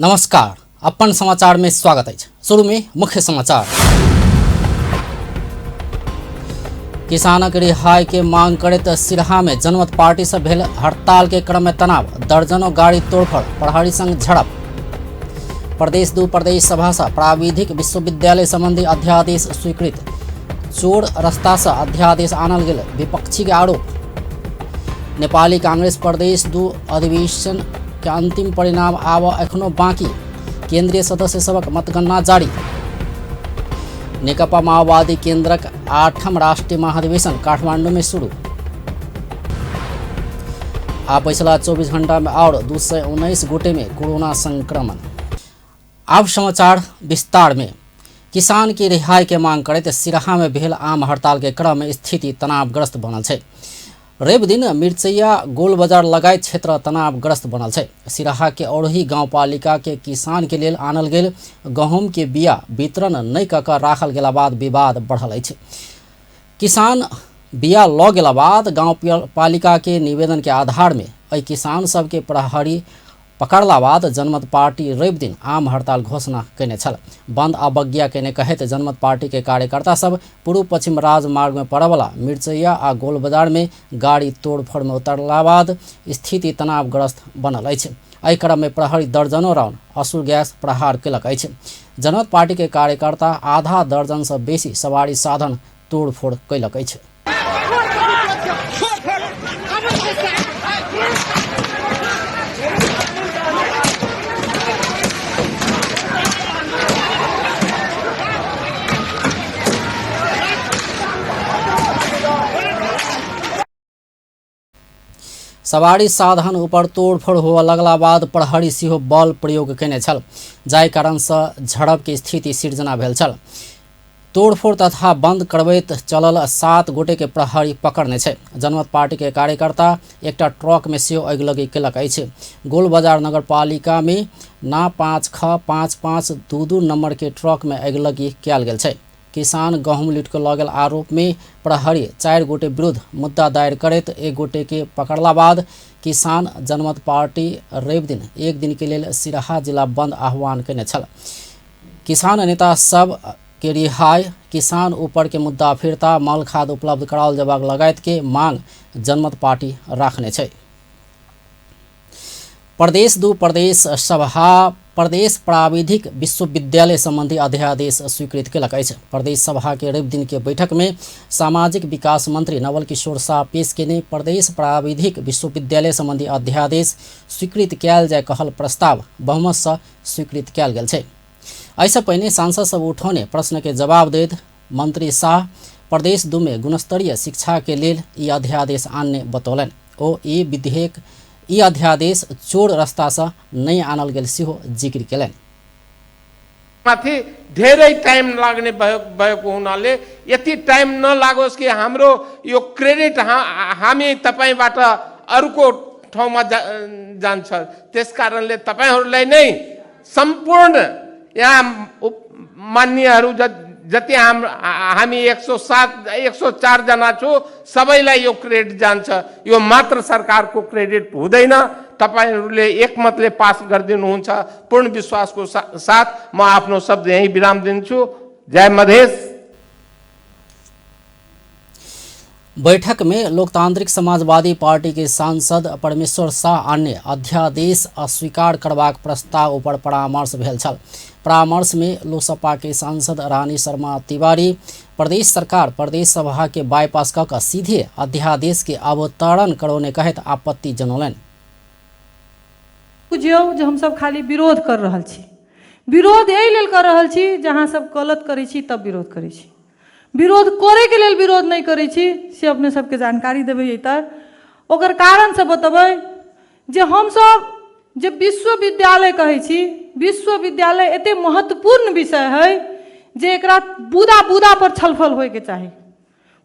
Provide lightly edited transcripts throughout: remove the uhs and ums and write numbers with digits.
नमस्कार, अपन समाचार में स्वागत अछि। शुरू में मुख्य समाचार। किसानक रिहाई के मांग करैत सिरहा में जनमत पार्टी से भेल हड़ताल के क्रम में तनाव, दर्जनों गाड़ी तोड़फोड़, प्रहरी संग झड़प। प्रदेश दू प्रदेश सभा से प्राविधिक विश्वविद्यालय संबंधी अध्यादेश स्वीकृत, चोर रास्ता से अध्यादेश आनल गेल विपक्षी के आरोप। नेपाली कांग्रेस प्रदेश दू अधिवेशन के अंतिम परिणाम आब एखनो बाकी, केंद्रीय सदस्य सभक मतगणना जारी। नेकपा माओवादी केंद्रक 8म राष्ट्रीय महाधिवेशन काठमांडू में शुरू। आ पिछला 24 घंटा में और 219 गोटे में कोरोना संक्रमण। आब समाचार विस्तार में। किसान की रिहाई के मांग करैत सिरहा में भेल आम हड़ताल के क्रम में स्थिति तनावग्रस्त बनल छै। रवि दिन मिर्चैया गोल बाजार लगायत क्षेत्र तनावग्रस्त बनल छै। सिरहा के औरही गांवपालिका के किसान के लेल आनल गेल गहूम के बिया वितरण नहि कऽ कऽ राखल गेला बाद विवाद बढ़ल अछि। किसान बिया लऽ गेला बाद गांवपालिका के निवेदन के आधार में एहि किसान सबके प्रहरी पकड़ला बाद जनमत पार्टी रवि दिन आम हड़ताल घोषणा कयने छल। बंद अवज्ञा कयने कहैत जनमत पार्टी के कार्यकर्ता सब पूर्व पश्चिम राजमार्ग में पड़यवला मिर्चैया आ गोल बाजार में गाड़ी तोड़फोड़ में उतरला बाद स्थिति तनावग्रस्त बनल अछि। एहि क्रम में प्रहरी दर्जनों राउंड अश्रु गैस प्रहार केलक अछि। जनमत पार्टी के कार्यकर्ता आधा दर्जन से बेसी सवारी साधन तोड़फोड़ कयलक अछि। सवारी साधन ऊपर तोड़फोड़ हुअ लगला बाद प्रहरी सेहो बल प्रयोग कयने छल, जाहि कारणसँ झड़पके स्थिति सिर्जना भेल छल। तोड़फोड़ तथा बंद करबैत चलल 7 गोटे के प्रहरी पकड़ने छै। जनमत पार्टी के कार्यकर्ता एकटा ट्रक में सेहो अगिलगी केलक अछि। गोल बाजार नगरपालिका में ना 5 ख 5 5 2 2 नंबर के ट्रक में अगिलगी कयल गेल छै। किसान गहूम लूटि कऽ लऽ गेल आरोप में प्रहरी 4 गोटे विरुद्ध मुद्दा दायर करैत 1 गोटे के पकड़ला बाद किसान जनमत पार्टी रवि दिन एक दिन के लेल सिरहा जिला बंद आह्वान कयने छल। किसान नेता सब के रिहाई, किसान ऊपर के मुद्दा फिर्ता, मल खाद उपलब्ध कराओल जेबाक लगायत के मांग जनमत पार्टी राखने छै। प्रदेश दू प्रदेश सभा प्रदेश प्राविधिक विश्वविद्यालय संबंधी अध्यादेश स्वीकृत केलक अछि। प्रदेश सभा के रवि दिन के बैठक में सामाजिक विकास मंत्री नवल किशोर शाह पेश केने प्रदेश प्राविधिक विश्वविद्यालय संबंधी अध्यादेश स्वीकृत कयल जाय कहल प्रस्ताव बहुमत से स्वीकृत कयल गेल छै। एहिसँ पहिने सांसद सब उठौने प्रश्न के जवाब दैत मंत्री शाह प्रदेश दू में गुणस्तरीय शिक्षा के लेल ई अध्यादेश आनने बतौलनि। ओ ई विधेयक ई अध्यादेश चोर रास्ता से नहि आनल गेल सेहो जिक्र केलनि। माथि धेरै टाइम लाग्ने भएको हुनाले यति टाइम नलागोस् कि हाम्रो यो क्रेडिट हामी तपाईबाट अर्को ठाउँमा जान्छ। त्यस कारणले तपाईहरूलाई नै सम्पूर्ण यहाँ मान्यहरू जति हामी 107 104 जना छु, सबैलाई यो क्रेडिट जान्छ। यो मात्र सरकारको क्रेडिट हुँदैन, तपाईहरूले एकमतले पास गरिदिनुहुन्छ। पूर्ण विश्वासको साथ म आफ्नो शब्द यहीँ विराम दिन्छु। जय मधेस। बैठक में लोकतांत्रिक समाजवादी पार्टी के सांसद परमेश्वर शाह अन्य अध्यादेश अस्वीकार करबाक प्रस्ताव ऊपर परामर्श भेल छल। परामर्श में लोसपा के सांसद रानी शर्मा तिवारी प्रदेश सरकार प्रदेश सभा के बाईपास कऽ कऽ सीधे अध्यादेश के अवतरण करौने कहैत आपत्ति जनौलनि। बुझियौ जे हमसब खाली विरोध कर रहल छी। विरोध एहि लेल कर रहल छी जे अहाँ सब गलत करै छी तब विरोध करै छी। विरोध करैके लेल विरोध नहि करै छी से अपने सबके जानकारी देबै। एहि तर ओकर कारणसँ बतेबै जे हमसब जे विश्वविद्यालय कहै छी, विश्वविद्यालय एते महत्वपूर्ण विषय है जे एकरा बूदा बूदा पर छलफल होइके चाही,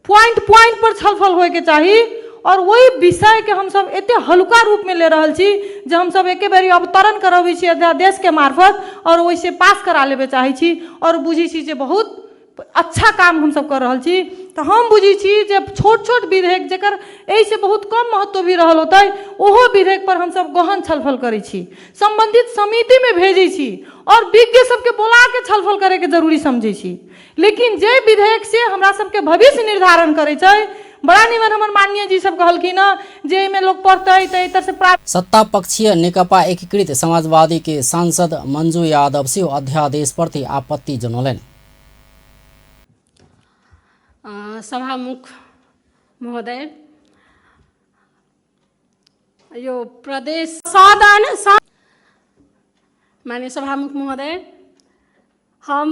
पॉइंट पॉइंट पर छलफल होइके चाही। और ओहि विषयके हमसब एते हल्का रूपमे ले रहल छी जे हमसब एके बेरी अवतरण करबै छी अध्यादेशके मार्फत और ओहिसँ पास करा लेबे चाहै छी और बुझै छी जे बहुत अच्छा काम हमसब कर रहल छी। तऽ हम बुझै छी जे छोट छोट विधेयक जकर एहिसँ बहुत कम महत्व भी रहल होतै, ओहो विधेयक पर हमसब गहन छलफल करै छी, सम्बन्धित समितिमे भेजै छी आओर विज्ञ सबके बोलाके छलफल करैके जरूरी समझै छी। लेकिन जे विधेयक से हमरा सबके भविष्य निर्धारण करै छै, बड़ा निमन हमर माननीय जी सब कहलखिन हँ जे एहिमे लोक पढ़तै तऽ एहि तरहसँ प्राप्त। सत्ता पक्षीय नेकपा एकीकृत समाजवादी के सांसद मंजू यादव सेहो अध्यादेश प्रति आपत्ति जनौलनि। सभामुख महोदय, यो प्रदेश सदन, माननीय सभामुख महोदय, हम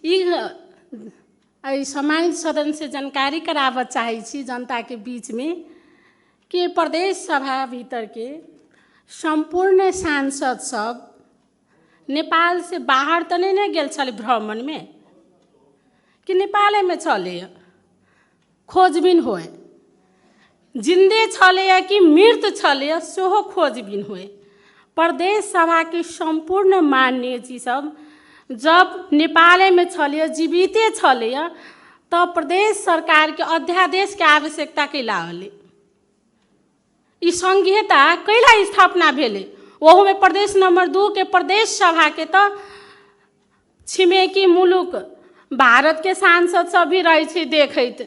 ई एहि सम्मानित सदनसँ जानकारी कराबऽ चाहै छी जनताके बीचमे कि प्रदेश सभा भीतरके सम्पूर्ण सांसद सब नेपालसँ बाहर तऽ नहि ने गेल छलै भ्रमणमे, कि नेपालेमे छलै? खोजबीन होइ, जिन्दे छलैए कि मृत छलैए सेहो खोजबीन होइ। प्रदेश सभाके सम्पूर्ण मान्य जी सब जब नेपालेमे छलैए, जीविते छलैए, तऽ प्रदेश सरकारके अध्यादेशके आवश्यकता कैला होलै? ई संघीयता कैला स्थापना भेलै? ओहूमे प्रदेश नंबर 2 के प्रदेश सभाके तऽ छिमेकी मुलुक भारतके सांसद सब भी रहै छै देखैत,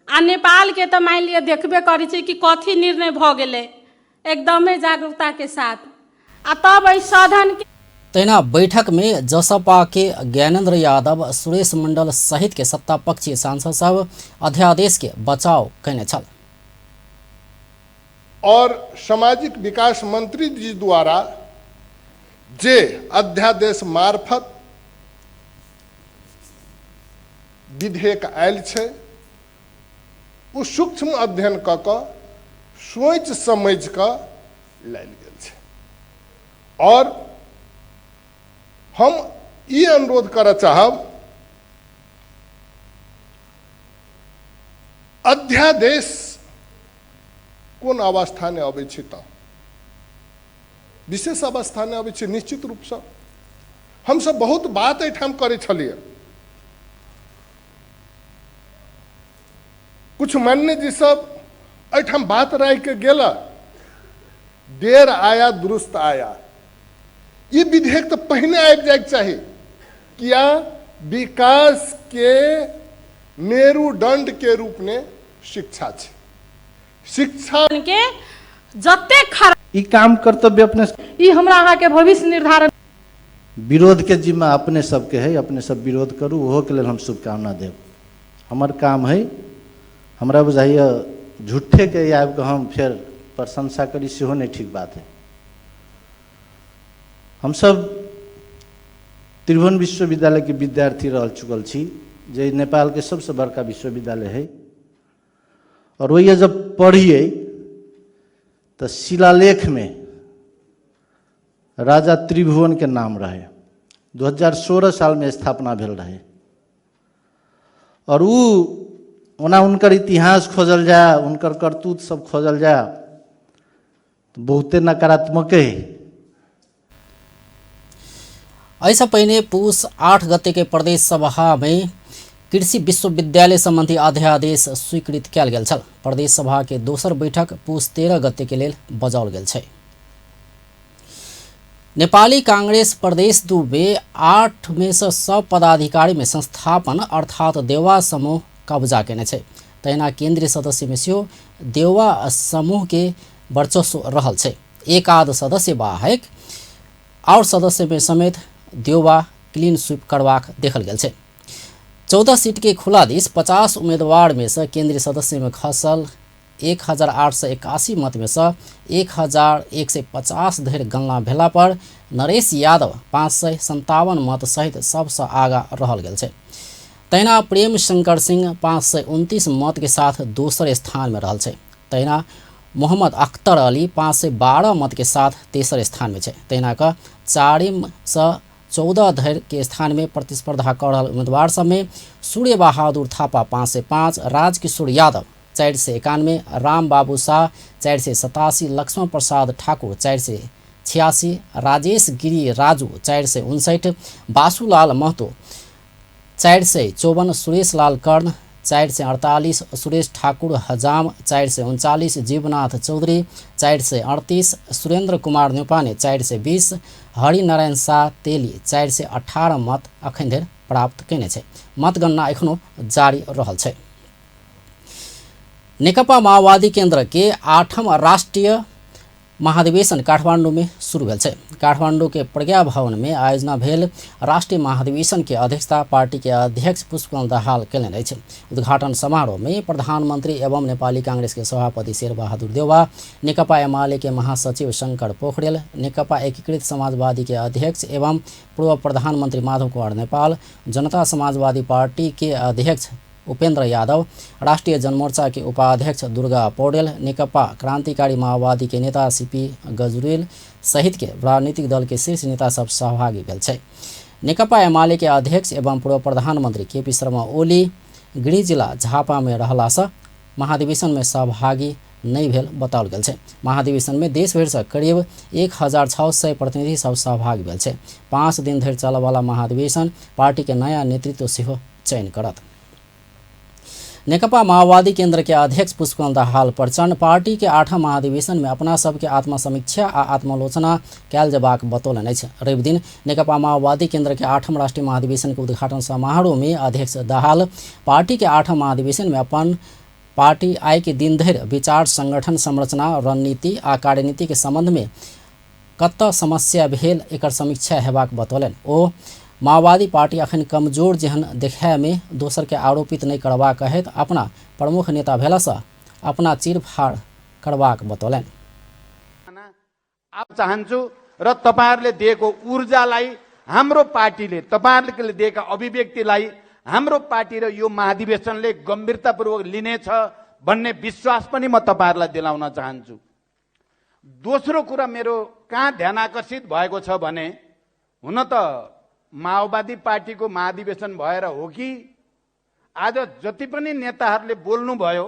आ नेपालके तऽ मानि लिअ देखबे करै छै कि कथी निर्णय भऽ गेलै एकदमे जागरूकताके साथ, आ तब एहि सदनके। तहिना बैठक में जसपा के ज्ञानेंद्र यादव, सुरेश मंडल सहित के सत्ता पक्षीय सांसद सब अध्यादेश के बचाव कयने छल। और सामाजिक विकास मंत्री जी द्वारा जे अध्यादेश मार्फत विधेयक आयल छै, ओ सूक्ष्म अध्ययन कऽ कऽ सोचि समझि कऽ लायल गेल छै। और हम ई अनुरोध करऽ चाहब, अध्यादेश कोन अवस्थामे अबै छै तऽ विशेष अवस्थामे अबै छै। निश्चित रूपसँ हमसब बहुत बात एहिठाम करै छलियै। कुछ मान्य जी सब एहिठाम बात राखि के गेला, देर आया दुरुस्त आया। ई विधेयक तऽ पहिने आबि जाइके चाही, किया विकास के मेरुदंड के रूप में शिक्षा छै। शिक्षा के जतेक खराब ई काम कर्तव्य अपने ई हमरा अहाँके भविष्य निर्धारण। विरोध के जिम्मा अपने सबके है, अपने सब विरोध करू, ओहो के लेल हम शुभकामना देब। हमर काम है, हमरा बुझाइए झूठे के आबि कऽ हम फेर प्रशंसा करी सेहो नहि ठीक बात है। हमसब त्रिभुवन विश्वविद्यालय के विद्यार्थी रह चुकल छी, जे नेपाल के सबसे बड़का विश्वविद्यालय है, और वही जब पढ़िए तो शिलालेख में राजा त्रिभुवन के नाम रहे। 2016 साल में स्थापना भेल रहे, और उ ओना उनकर इतिहास खोजल जाए, उनकर करतूत सब खोजल जाए तो बहुते नकारात्मक है। एहिसँ पहिने पूस 8 गते के प्रदेश सभा में कृषि विश्वविद्यालय संबंधी अध्यादेश स्वीकृत कयल गेल छल। प्रदेश सभा के दोसर बैठक पूस 13 गते के लेल बजाओल गेल छै। नेपाली कांग्रेस प्रदेश 2 में 8 में से सब पदाधिकारी में संस्थापन अर्थात देवा समूह कब्जा केने छै। तहिना केंद्रीय सदस्य में सेहो देवा समूह के वर्चस्व रहल छै। एक आध सदस्य बाहेक और सदस्य में समेत देवा क्लीन स्वीप करबाक देखल गेल छै। 14 सीट के खुला दिस 50 उम्मीदवार में से केंद्रीय सदस्य में खसल 1881 मत में से 1150 धरि गणना भेला पर नरेश यादव 557 मत सहित सबसँ आगा रहल गेल छै। तहिना प्रेम शंकर सिंह 529 मत के साथ दोसर स्थान में रहल छै। तहिना मोहम्मद अख्तर अली 512 मत के साथ तेसर स्थान में छै। तहिना क चारिम सँ 14 धरि के स्थान में प्रतिस्पर्धा कर रहल उम्मीदवार सब में सूर्य बहादुर थापा 505, राजकिशोर यादव 491, राम बाबू शाह 487, लक्ष्मण प्रसाद ठाकुर 486, राजेश गिरी राजू 459, बासूलाल महतो 454 सुरेश लाल कर्ण, 448 सुरेश ठाकुर हजाम, 439 जीवनाथ चौधरी, 438 सुरेन्द्र कुमार न्यौपाने, 420 हरिनारायण शाह तेली 418 मत अखन धरि प्राप्त कयने छै। मतगणना एखनो जारी रहल छै। नेकपा माओवादी केन्द्र के 8म राष्ट्रिय महाधिवेशन काठमाडौँ में शुरू भेल छै। काठमाडौँ के प्रज्ञा भवन में आयोजना भेल राष्ट्रीय महाधिवेशन के अध्यक्षता पार्टी के अध्यक्ष पुष्पकमल दाहाल कयलनि अछि। उद्घाटन समारोह में प्रधानमंत्री एवं नेपाली कांग्रेस के सभापति शेरबहादुर देउवा, नेकपा एमाले के महासचिव शंकर पोखरेल, नेकपा एकीकृत समाजवादी के अध्यक्ष एवं पूर्व प्रधानमंत्री माधव कुमार नेपाल, जनता समाजवादी पार्टी के अध्यक्ष उपेंद्र यादव, राष्ट्रीय जनमोर्चा के उपाध्यक्ष दुर्गा पौडेल, नेकपा क्रांतिकारी माओवादी के नेता सीपी गजुरेल सहित के राजनीतिक दल के शीर्ष नेता सब सहभागी भेल छै। नेकपा एमाले के अध्यक्ष एवं पूर्व प्रधानमंत्री केपी शर्मा ओली गृह जिला झापा में रहलासँ महाधिवेशन में सहभागी नहि भेल बताओल गेल छै। महाधिवेशन में देशभरिसँ करीब 1600 प्रतिनिधि सब सहभागी भेल छै। 5 दिन धरि चलऽवला महाधिवेशन पार्टी के नया नेतृत्व सेहो चयन करत। नेकपा माओवादी केंद्र के अध्यक्ष पुष्पकमल दाहाल प्रचण्ड पार्टी के 8म महाधिवेशन में अपना सबके आत्मसमीक्षा आ आत्मालोचना कयल जेबाक बतौलनि अछि। रविदिन नेकपा माओवादी केंद्र के 8म राष्ट्रीय महाधिवेशन के उद्घाटन समारोह में अध्यक्ष दाहाल पार्टी के 8म महाधिवेशन में अपन पार्टी आय के दिन धरि विचार, संगठन संरचना, रणनीति आ कार्यनीति के संबंध में कतऽ समस्या भेल एकर समीक्षा हेबाक बतौलनि। ओ माओवादी पार्टी अखन कमजोर जेहन देखाय में दोसर के आरोपित नहि करबाक कहैत अपना प्रमुख नेता भेलासँ अपना चीरफाड़ करबाक बतौलनि। चाहन्छु र तपाईहरुले दिएको ऊर्जालाई हाम्रो पार्टीले, तपाईहरुले दिएका अभिव्यक्तिलाई हाम्रो पार्टी र यो महाधिवेशनले गम्भीरतापूर्वक लिनेछ भन्ने विश्वास पनि म तपाईहरुलाई दिलाउन चाहन्छु। दोस्रो कुरा मेरो कहाँ ध्यान आकर्षित भएको छ भने हुन त माओवादी पार्टीको महाधिवेशन भएर हो कि आज जति पनि नेताहरूले बोल्नुभयो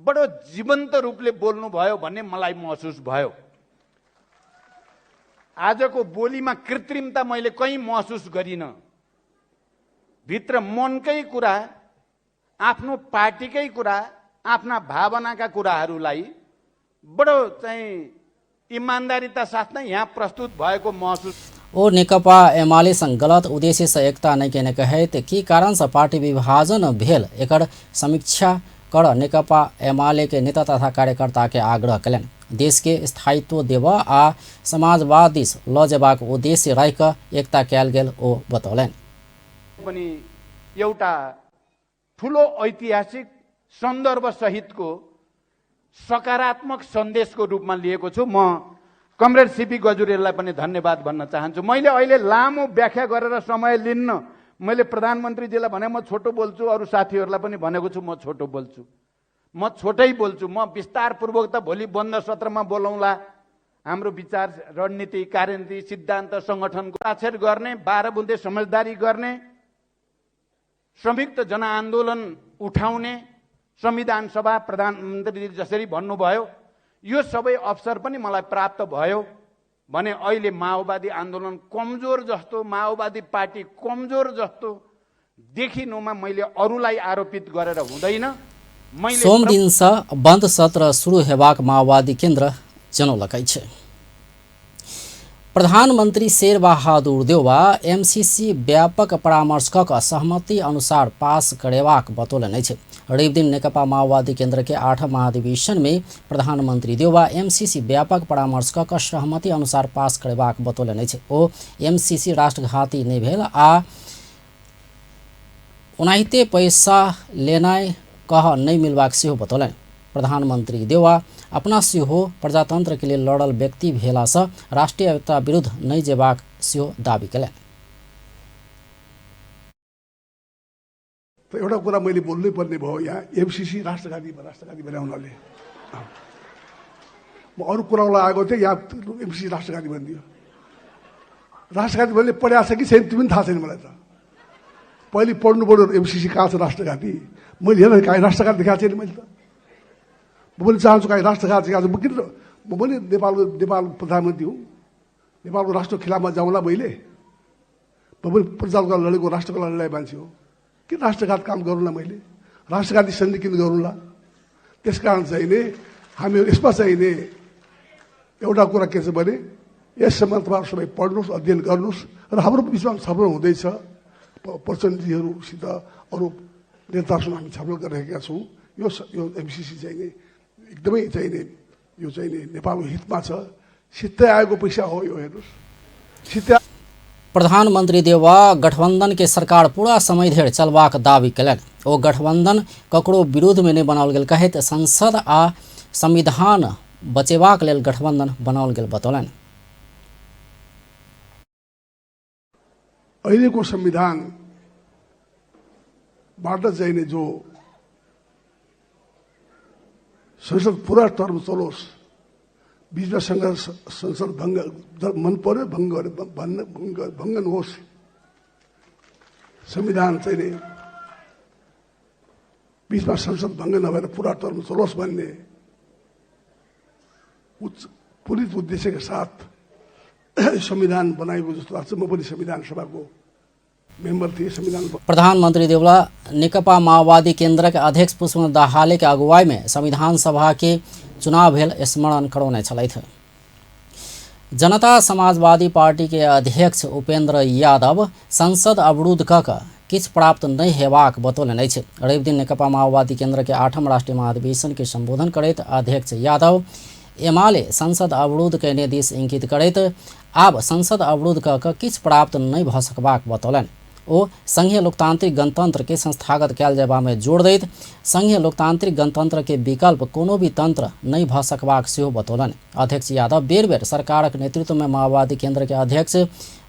बडो जीवन्त रूपले बोल्नुभयो भन्ने मलाई महसुस भयो। आजको बोलीमा कृत्रिमता मैले कहीँ महसुस गरिनँ। भित्र मनकै कुरा, आफ्नो पार्टीकै कुरा, आफ्ना भावनाका कुराहरूलाई बडो चाहिँ इमान्दारिता साथ नै यहाँ प्रस्तुत भएको महसुस। ओ नेकपा एमाले संग गलत उद्देश्य से एकता नहि केने कहैत की कारण से पार्टी विभाजन भेल एकर समीक्षा कर नेकपा एमाले के नेता तथा कार्यकर्ता के आग्रह कयलनि। देश के स्थायित्व देब आ समाजवाद दिस ल जेबाक उद्देश्य राखि कऽ एकता कयल गेल ओ बतौलनि। पनि एउटा ठुलो ऐतिहासिक सन्दर्भ सहितको सकारात्मक सन्देशको रूपमा लिएको छु। म कमरेड सीपी गजुरेललाई पनि धन्यवाद भन्न चाहन्छु। मैले अहिले लामो व्याख्या गरेर समय लिन्न। मैले प्रधानमन्त्रीजीलाई भने म छोटो बोल्छु, अरू साथीहरूलाई पनि भनेको छु म छोटो बोल्छु, म छोटै बोल्छु। म विस्तारपूर्वक त भोलि बन्द सत्रमा बोलौँला। हाम्रो विचार, रणनीति, कार्यनीति, सिद्धान्त, सङ्गठनको हस्ताक्षर गर्ने, 12 बुँदे समझदारी गर्ने, संयुक्त जनआन्दोलन उठाउने, संविधान सभा प्रधानमन्त्रीजीले जसरी भन्नुभयो यो सबै अवसर पनि मलाई प्राप्त भयो भने अहिले माओवादी आन्दोलन कमजोर जस्तो, माओवादी पार्टी कमजोर जस्तो देखिनुमा मैले अरूलाई आरोपित गरेर हुँदैन। मैले सोम दिनसँ बन्द सत्र शुरू हेबाक माओवादी केन्द्र जनौलक अछि। प्रधानमंत्री शेरबहादुर देउवा एमसीसी व्यापक परामर्श कऽ सहमति अनुसार पास करेबाक बतौलनि अछि। रविदिन नेकपा माओवादी केन्द्र के 8 महाधिवेशन में प्रधानमंत्री देउवा एमसीसी व्यापक परामर्श कऽ सहमति अनुसार पास करेबाक बतौलनि अछि। ओ एमसीसी राष्ट्रघाती नहि भेल आ ओनाहिते पैसा लेनाइ कह नहि मिलबाक सेहो बतौलनि। प्रधानमंत्री देउवा अपना सेहो प्रजातंत्र के लेल लड़ल व्यक्ति भेलासँ राष्ट्रीयता विरुद्ध नहि जेबाक सेहो दावी कयलनि। त एउटा कुरा मैले बोल्नै पर्ने भयो यहाँ, एमसीसी राष्ट्रघाती राष्ट्रघाती भने हुनाले म अरू कुरालाई आएको थिएँ, यहाँ एमसीसी राष्ट्रघाती भनिदियो। राष्ट्रघाती भन्ने पढाएको छ कि छैन त्यो पनि थाहा छैन मलाई त। पहिले पढ्नु पऱ्यो एमसीसी कहाँ छ राष्ट्रघाती। मैले हेर काहीँ राष्ट्रघात देखाएको छैन मैले त। म पनि चाहन्छु काहीँ राष्ट्रघात देखाएको छ। म किन म पनि नेपाल प्रधानमन्त्री हुँ, नेपालको राष्ट्रको खिलाफमा जाउँला मैले। म पनि प्रजाको लागि लडेको, राष्ट्रको लागि लडेको मान्छे हो। किन राष्ट्रघात काम गरौँला, मैले राष्ट्रघाती सन्धि किन गरौँला? त्यसकारण चाहिँ नि हामीहरू यसमा चाहिँ नि एउटा कुरा के छ भने यस सम्बन्ध तपाईँहरू सबै पढ्नुहोस्, अध्ययन गर्नुहोस् र हाम्रो बिचमा छलफल हुँदैछ। प्रचण्डजीहरूसित अरू नेताहरूसँग हामी छलफल गरिरहेका छौँ। यो यो एमसिसी चाहिँ नि एकदमै चाहिँ नि यो चाहिँ नि नेपालको हितमा छ। सित्तै आएको पैसा हो यो, हेर्नुहोस् सित्तै। प्रधानमंत्री देउवा गठबंधन के सरकार पूरा समय धरि चलबाक दावी कयलनि। ओ गठबंधन ककरो विरोध में नहि बनाओल गेल कहैत संसद आ संविधान बचेबाक लेल गठबंधन बनाओल गेल बतौलनि। अहिलेको संविधानबाट चाहिने जो संसद पुरा टर्म चलोस्, बिचमा संसद भङ्ग मन पर्यो भङ्ग भङ्ग नहोस्, संविधान चाहिँ बिचमा संसद भङ्ग नभएर पुरा टर्म चलोस् भन्ने उच्च पुलित उद्देश्यका साथ संविधान बनाएको जस्तो लाग्छ। म पनि संविधान सभाको मेम्बर थिएँ। संविधान प्रधानमंत्री देउवा नेकपा माओवादी केंद्र के अध्यक्ष पुष्प दाहाल के अगुवाई में संविधान सभा के चुनाव भेल स्मरण करौने छलथि। जनता समाजवादी पार्टी के अध्यक्ष उपेंद्र यादव संसद अवरुद्ध कऽ कऽ किछु प्राप्त नहि हेबाक बतौलनि अछि। रविदिन नेकपा माओवादी केंद्र के 8म राष्ट्रीय महाधिवेशन के संबोधन करैत अध्यक्ष यादव एमाले संसद अवरुद्ध कयने दिस इंगित करैत आब संसद अवरुद्ध कऽ कऽ किछु प्राप्त नहि भऽ सकबाक बतौलनि। ओ संघीय लोकतांत्रिक गणतंत्र के संस्थागत कयल जयबामे जोर दैत संघीय लोकतांत्रिक गणतंत्र के विकल्प कोनो भी तंत्र नहि भऽ सकबाक सेहो बतौलनि। अध्यक्ष यादव बेर बेर सरकारक नेतृत्व में माओवादी केंद्र के अध्यक्ष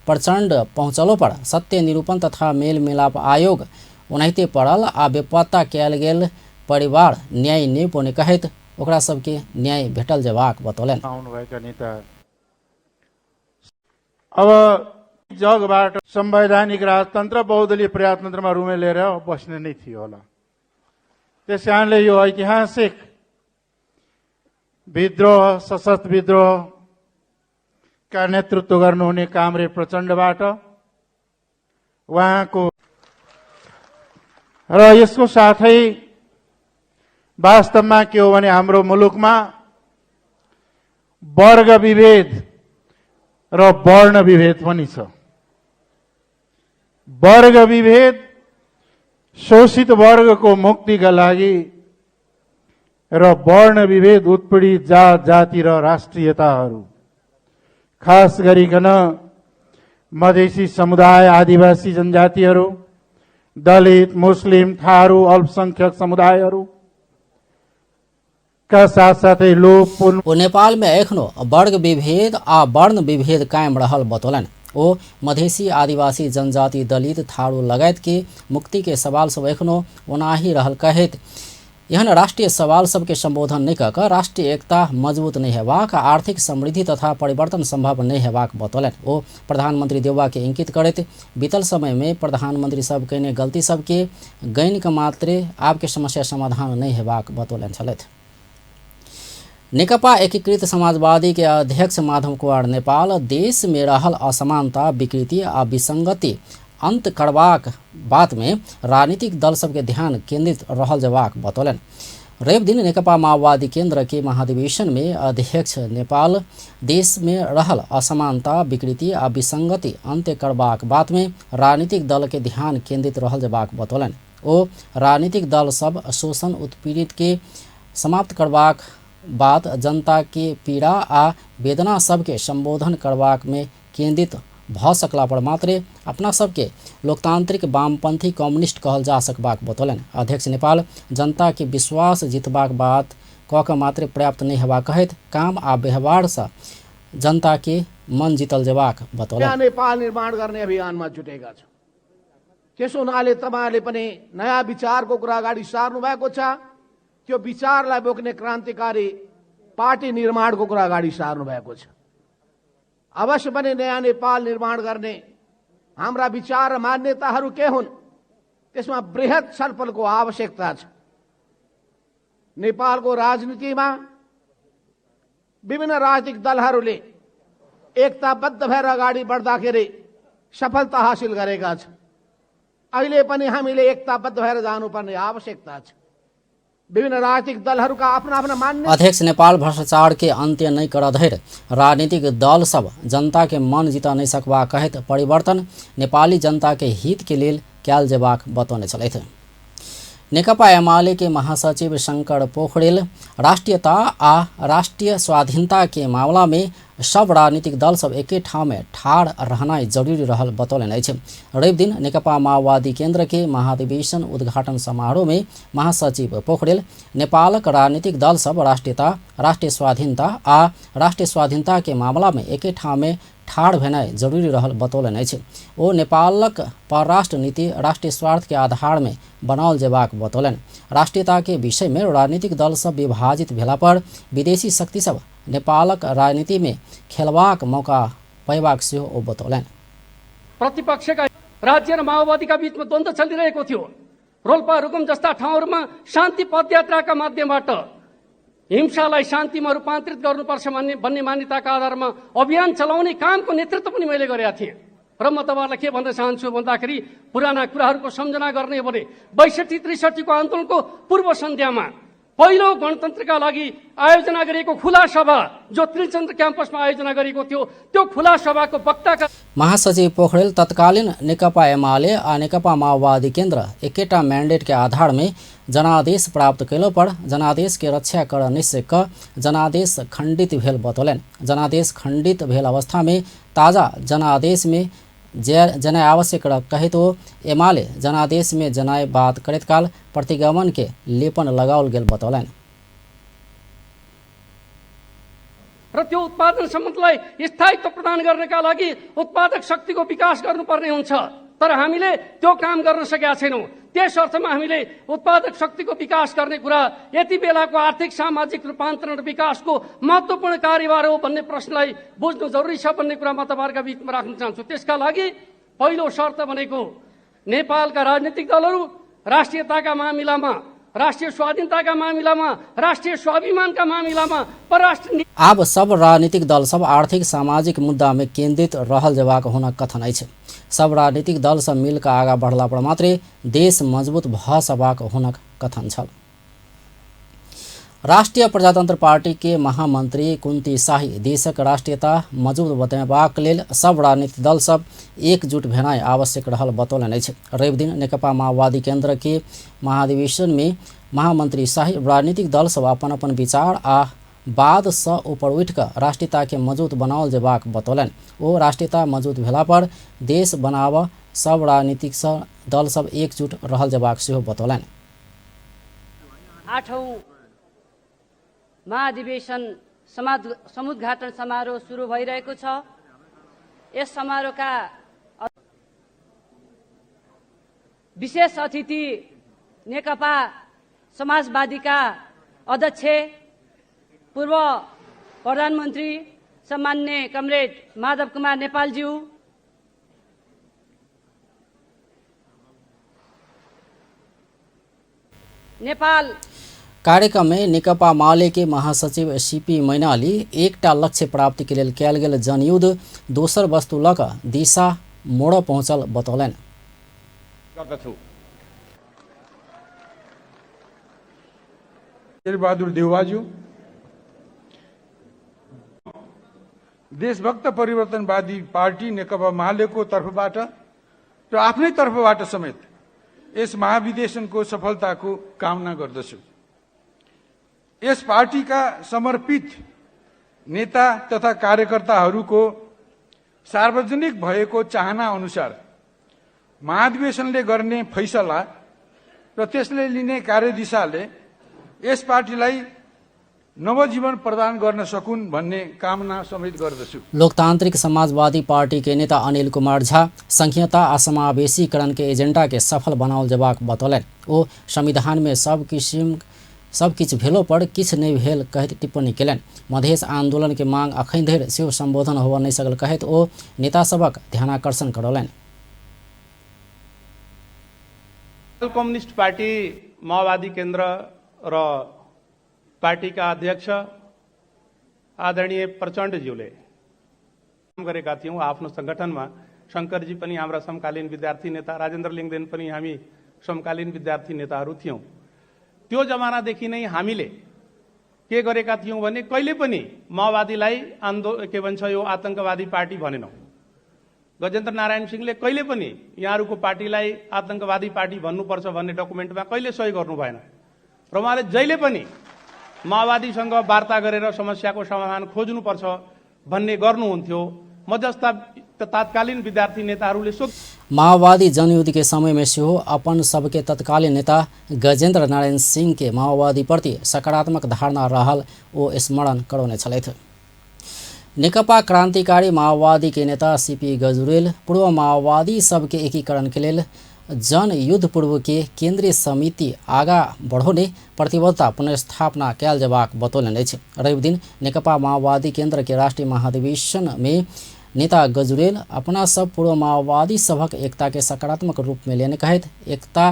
प्रचंड पहुँचलो पर सत्य निरूपण तथा मेल मिलाप आयोग ओनाहिते पड़ल आ बेपत्ता कयल गेल परिवार न्याय नहि पौने कहैत ओकरा सबके न्याय भेटल जयबाक बतौलनि। आउनुभएका नेता अब जगबाट संवैधानिक राजतन्त्र बहुदलीय प्रजातन्त्रमा रुमेलेर बस्ने नै थियो होला। त्यस कारणले यो ऐतिहासिक विद्रोह, सशस्त्र विद्रोहका नेतृत्व गर्नुहुने कामरेड प्रचण्डबाट उहाँको र यसको साथै वास्तवमा के हो भने हाम्रो मुलुकमा वर्ग विभेद र वर्ण विभेद पनि छ। वर्ग विभेद शोषित वर्गको मुक्तिका लागि र वर्ण विभेद उत्पीडित जात जाति र राष्ट्रियताहरू, खास गरिकन मधेसी समुदाय, आदिवासी जनजातिहरू, दलित, मुस्लिम, थारू, अल्पसंख्यक समुदायहरू का साथसाथै लोप ओ नेपाल में एखनो वर्ग विभेद आ वर्ण विभेद कायम रहल बतौलनि। ओ मधेसी, आदिवासी जनजाति, दलित, थारू लगायत के मुक्ति के सवाल सब एखनो ओनाही रहल कहैत एहन राष्ट्रीय सवाल सबके संबोधन नहि कऽ कऽ राष्ट्रीय एकता मजबूत नहि हेबाक, आर्थिक समृद्धि तथा परिवर्तन संभव नहि हेबाक बतौलनि। ओ प्रधानमंत्री देउवा के इंगित करैत बीतल समय में प्रधानमंत्री सब कयने गलती सबके गनि कऽ मात्रे आबके समस्या समाधान नहि हेबाक बतौलनि छलथि। नेकपा एकीकृत समाजवादी के अध्यक्ष माधव कुमार नेपाल देश में रहल असमानता, विकृति आ विसंगति अंत करबाक बात में राजनीतिक दल सबके ध्यान केंद्रित रहल जबाक बतौलनि। रविदिन नेकपा माओवादी केंद्र के महाधिवेशन में अध्यक्ष नेपाल देश में रहल असमानता, विकृति आ विसंगति अंत्य करबाक बात में राजनीतिक दल के ध्यान केंद्रित रहल जबाक बतौलनि। ओ राजनीतिक दल सब शोषण उत्पीड़ित के समाप्त करबाक बात, जनता के पीड़ा आ वेदना सबके संबोधन करबाक में केंद्रित भऽ सकला पर मात्रे अपना सबके लोकतांत्रिक वामपंथी कम्युनिस्ट कहल जा सकबाक बतौलनि। अध्यक्ष नेपाल जनता के विश्वास जीतबाक बात कऽ के मात्रे पर्याप्त नहि हेबाक कहैत काम आ व्यवहारसँ जनता के मन जीतल जेबाक बतौलनि। नेपाल निर्माण गर्ने अभियानमा जुटेका छौँ। त्यसो हुनाले तपाईँहरूले पनि नयाँ विचारको कुरा अगाडि सार्नु भएको छ। त्यो विचारलाई बोक्ने क्रान्तिकारी पार्टी निर्माणको कुरा अगाडि सार्नु भएको छ। अवश्य पनि नयाँ नेपाल निर्माण गर्ने हाम्रा विचार र मान्यताहरू के हुन् त्यसमा बृहत छलफलको आवश्यकता छ। नेपालको राजनीतिमा विभिन्न राजनीतिक दलहरूले एकताबद्ध भएर अगाडि बढ्दाखेरि सफलता हासिल गरेका छन्। अहिले पनि हामीले एकताबद्ध भएर जानुपर्ने आवश्यकता छ। विभिन्न राजनीतिक दलहरूका आफ्ना आफ्ना मान्य अध्यक्ष नेपाल भ्रष्टाचार के अंत्य नहीं कर धरि राजनीतिक दल सब जनता के मन जीत नहीं सकबा कहैत परिवर्तन नेपाली जनता के हित के लेल कयल जेबाक बतौने छलथि। नेकपा एमाले के महासचिव शंकर पोखरेल राष्ट्रीयता आ राष्ट्रीय स्वाधीनता के मामला में सब राजनीतिक दल सब एके ठाउँ में ठाढ़ रहनाइ जरूरी रहल बतौलनि अछि। रवि दिन नेकपा माओवादी केंद्र के महाधिवेशन उद्घाटन समारोह में महासचिव पोखरेल नेपालक राजनीतिक दल सब राष्ट्रीयता, राष्ट्रीय स्वाधीनता आ राष्ट्रीय स्वाधीनता के मामला में एके ठाउँ में ठाढ़ भेनाइ जरूरी रहल बतौलनि अछि। ओ नेपालक परराष्ट्र नीति राष्ट्रीय स्वार्थ के आधार में बनाओल जेबाक बतौलनि। राष्ट्रीयता के विषय में राजनीतिक दल सब विभाजित भेला पर विदेशी शक्ति सब नेपालक राजनीति में खेलबाक मौका पयबाक सेहो ओ बतौलनि। प्रतिपक्षका राज्य र माओवादीका बीचमा द्वन्द्व चलिरहेको थियो। रोल्पा, रुकुम जस्ता ठाउँहरूमा शान्ति पदयात्राका माध्यमबाट हिंसालाई शान्तिमा रूपान्तरित गर्नुपर्छ भन्ने मान्यताका आधारमा अभियान चलाउने कामको नेतृत्व पनि मैले गरेका थिएँ। र म तपाईँहरूलाई के भन्न चाहन्छु भन्दाखेरि पुराना कुराहरूको सम्झना गर्ने हो भने 62-63 को आन्दोलनको पूर्व सन्ध्यामा पहिलो गणतन्त्रका लागि आयोजना गरिएको खुला सभा जो त्रिचन्द्र क्याम्पसमा आयोजना गरिएको थियो, त्यो खुला सभाको वक्ताका महासचिव पोखरेल तत्कालीन नेकपा एमाले आ नेकपा माओवादी केन्द्र एकेटा मैंडेट के आधार में जनादेश प्राप्त कयलो पर जनादेश के रक्षा कर निश्चय क जनादेश खंडित भेल बतौलनि। जनादेश खंडित भेल अवस्था में ताजा जनादेश में जनाय आवश्यक कहैत ओ एमाले जनादेश में जनाय बात करैत काल प्रतिगमन के लेपन लगाओल गेल बतौलनि। र त्यो उत्पादन सम्बन्धलाई स्थायित्व प्रदान गर्नका लागि उत्पादक शक्तिको विकास गर्नुपर्ने हुन्छ, तर हामीले त्यो काम गर्न सकेका छैनौँ। त्यस अर्थमा हामीले उत्पादक शक्तिको विकास गर्ने कुरा यति बेलाको आर्थिक सामाजिक रूपान्तरण र विकासको महत्त्वपूर्ण कार्यभार हो भन्ने प्रश्नलाई बुझ्नु जरुरी छ भन्ने कुरा म तपाईँहरूका बीचमा राख्न चाहन्छु। त्यसका लागि पहिलो शर्त भनेको नेपालका राजनीतिक दलहरू राष्ट्रियताका मामिलामा, राष्ट्रिय स्वाधीनताका मामिलामा, राष्ट्रिय स्वाभिमानका मामिलामा परराष्ट्र आब सब राजनीतिक दल सब आर्थिक सामाजिक मुद्दा में केंद्रित रहल जेबाक हुनक कथन अछि। सब राजनीतिक दल सब मिलकर आगा बढ़ला पर मात्रै देश मजबूत भ सकबाक हुनक कथन छल। राष्ट्रिय प्रजातंत्र पार्टी के महामंत्री कुंती शाही देशक राष्ट्रीयता मजबूत बनेबाक लेल सब राजनीतिक दल सब एकजुट भेनाइ आवश्यक रहल बतौलनि अछि। रवि दिन नेकपा माओवादी केंद्र के महाधिवेशन में महामंत्री शाही राजनीतिक दल सब अपन अपन विचार आ बाद सँ ऊपर उठि कऽ राष्ट्रीयता के मजबूत बनाओल जेबाक बतौलनि। ओ राष्ट्रीयता मजबूत भेला पर देश बनाबऽ सब राजनीतिक दल सब एकजुट रहल जेबाक सेहो बतौलनि। आठौं महाधिवेशन समुद्घाटन समारोह सुरु भइरहेको छ। यस समारोहका विशेष अतिथि नेकपा समाजवादीका अध्यक्ष पूर्व प्रधानमन्त्री सम्मान्य कमरेड माधव कुमार नेपालज्यू, नेपाल कार्यक्रम में नेकपा माले के महासचिव सीपी मैनाली एकटा लक्ष्य प्राप्ति के लेल कयल गेल जनयुद्ध दोसर वस्तु लऽ कऽ दिशा मोड़ पहुँचल बतौलनि। शेरबहादुर देउवाज्यू देशभक्त परिवर्तनवादी पार्टी नेकपा मालेको तर्फबाट र आफ्नै तर्फबाट समेत यस महाधिवेशनको सफलताको कामना गर्दछु। यस पार्टीका समर्पित नेता तथा कार्यकर्ताहरूको सार्वजनिक भएको चाहना अनुसार महाधिवेशनले गर्ने फैसला र त्यसले लिने कार्यदिशाले यस पार्टीलाई नवजीवन प्रदान गर्न सकुन् भन्ने कामना समेत गर्दछु। लोकतांत्रिक समाजवादी पार्टी के नेता अनिल कुमार झा संघीयता आ समावेशीकरण के एजेंडा के सफल बनाओल जेबाक बतौलनि। ओ संविधान में सब किछु भेलो पर किछु नहि भेल कहैत टिप्पणी केलनि। मधेश आंदोलन के मांग अखन धरि सेहो संबोधन होबय नहि सकल कहैत ओ नेता सभक ध्यानाकर्षण करौलनि। कम्युनिस्ट पार्टी माओवादी केन्द्र र पार्टीका अध्यक्ष आदरणीय प्रचण्डज्यूले काम गरेका थियौँ। आफ्नो संगठनमा शङ्करजी पनि हाम्रा समकालीन विद्यार्थी नेता, राजेन्द्र लिङ्गदेन पनि हामी समकालीन विद्यार्थी नेताहरू थियौँ। त्यो जमानादेखि नै हामीले के गरेका थियौँ भने कहिले पनि माओवादीलाई के भन्छ यो आतंकवादी पार्टी भनेनौँ। गजेन्द्र नारायण सिंहले कहिले पनि यहाँहरूको पार्टीलाई आतंकवादी पार्टी भन्नुपर्छ भन्ने डकुमेन्टमा कहिले सही गर्नु भएन र उहाँले जहिले पनि माओवादीसँग वार्ता गरेर समस्याको समाधान खोज्नुपर्छ भन्ने गर्नुहुन्थ्यो। म जस्ता तात्कालीन विद्यार्थी नेताहरूले माओवादी जनयुद्ध के समय में सेहो अपन सबके तत्कालीन नेता गजेन्द्र नारायण सिंह के माओवादी प्रति सकारात्मक धारणा रहल ओ स्मरण करौने छलथि। नेकपा क्रांतिकारी माओवादी के नेता सीपी गजुरेल पूर्व माओवादी सबके एकीकरण के लेल जनयुद्ध पूर्व के केंद्रीय समिति आगा बढ़ौने प्रतिबद्धता पुनर्स्थापना कयल जेबाक बतौलनि अछि। रविदिन नेकपा माओवादी केंद्र के राष्ट्रीय महाधिवेशन में नेता गजुरेल अपना सब पूर्व माओवादी सभक एकता के सकारात्मक रूप में लेने कहैत एकता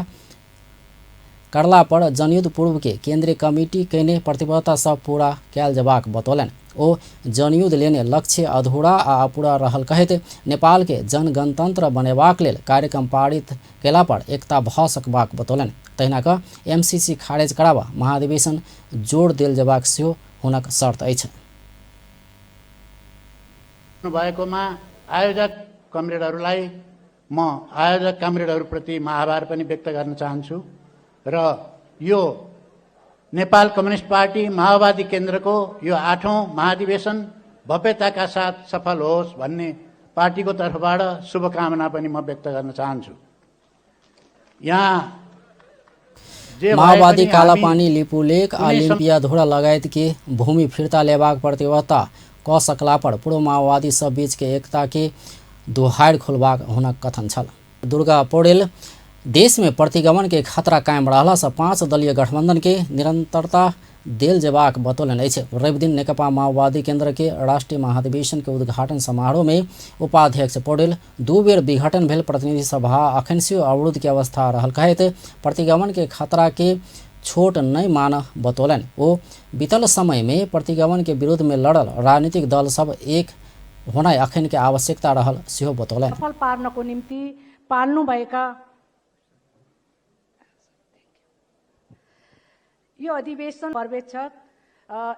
करला पर जनयुद्ध पूर्व के केंद्रीय कमिटी कयने प्रतिबद्धता सब पूरा कयल जेबाक बतौलनि। ओ जनयुद्ध लेने लक्ष्य अधूरा आ अपूरा रहल कहैत नेपाल के जनगणतंत्र बनेबाक लेल कार्यक्रम पारित कयला पर एकता भऽ सकबाक बतौलनि। तहिना कऽ एमसीसी खारेज कराबऽ महाधिवेशन जोड़ देल जेबाक सेहो हुनक शर्त अछि। भएकोमा आयोजक कमरेडहरूलाई म आयोजक कमरेडहरूप्रति म आभार पनि व्यक्त गर्न चाहन्छु र यो नेपाल कम्युनिस्ट पार्टी माओवादी केन्द्रको यो 8औं महाधिवेशन भव्यताका साथ सफल होस् भन्ने पार्टीको तर्फबाट शुभकामना पनि म व्यक्त गर्न चाहन्छु। यहाँ माओवादी कालापानी, लिपुलेख आ लिम्पियाधुरा लगायत के भूमि फिर्ता लेबाक प्रतिबद्धता क सकला पर पूर्व माओवादी सब बीच के एकता के दुहारि खोलबाक हुनक कथन छल। दुर्गा पौडेल देश में प्रतिगमन के खतरा कायम रहला से 5 दलीय गठबंधन के निरंतरता देल जेबाक बतौलनि अछि। रविदिन नेकपा माओवादी केंद्र के राष्ट्रीय महाधिवेशन के उद्घाटन समारोह में उपाध्यक्ष पौडेल 2 बेर विघटन भेल प्रतिनिधि सभा अखन सेहो अवरुद्ध के अवस्था रहल कहैत प्रतिगमन के खतरा के छोट नहीं मान बतौलनि। ओ बीतल समय में प्रतिगमन के विरोध में लड़ल राजनीतिक दल सब एक होनाइ अखन के आवश्यकता रहल सेहो बतौलनि। सफल पार्नको निम्ति पाल्नुभएका यो अधिवेशन पर्यवेक्षक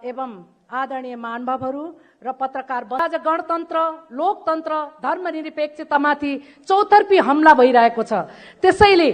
एवं आदरणीय महानुभावहरू र पत्रकार आज गणतन्त्र, लोकतन्त्र, धर्मनिरपेक्षतामाथि चौतर्फी हमला भइरहेको छ। त्यसैले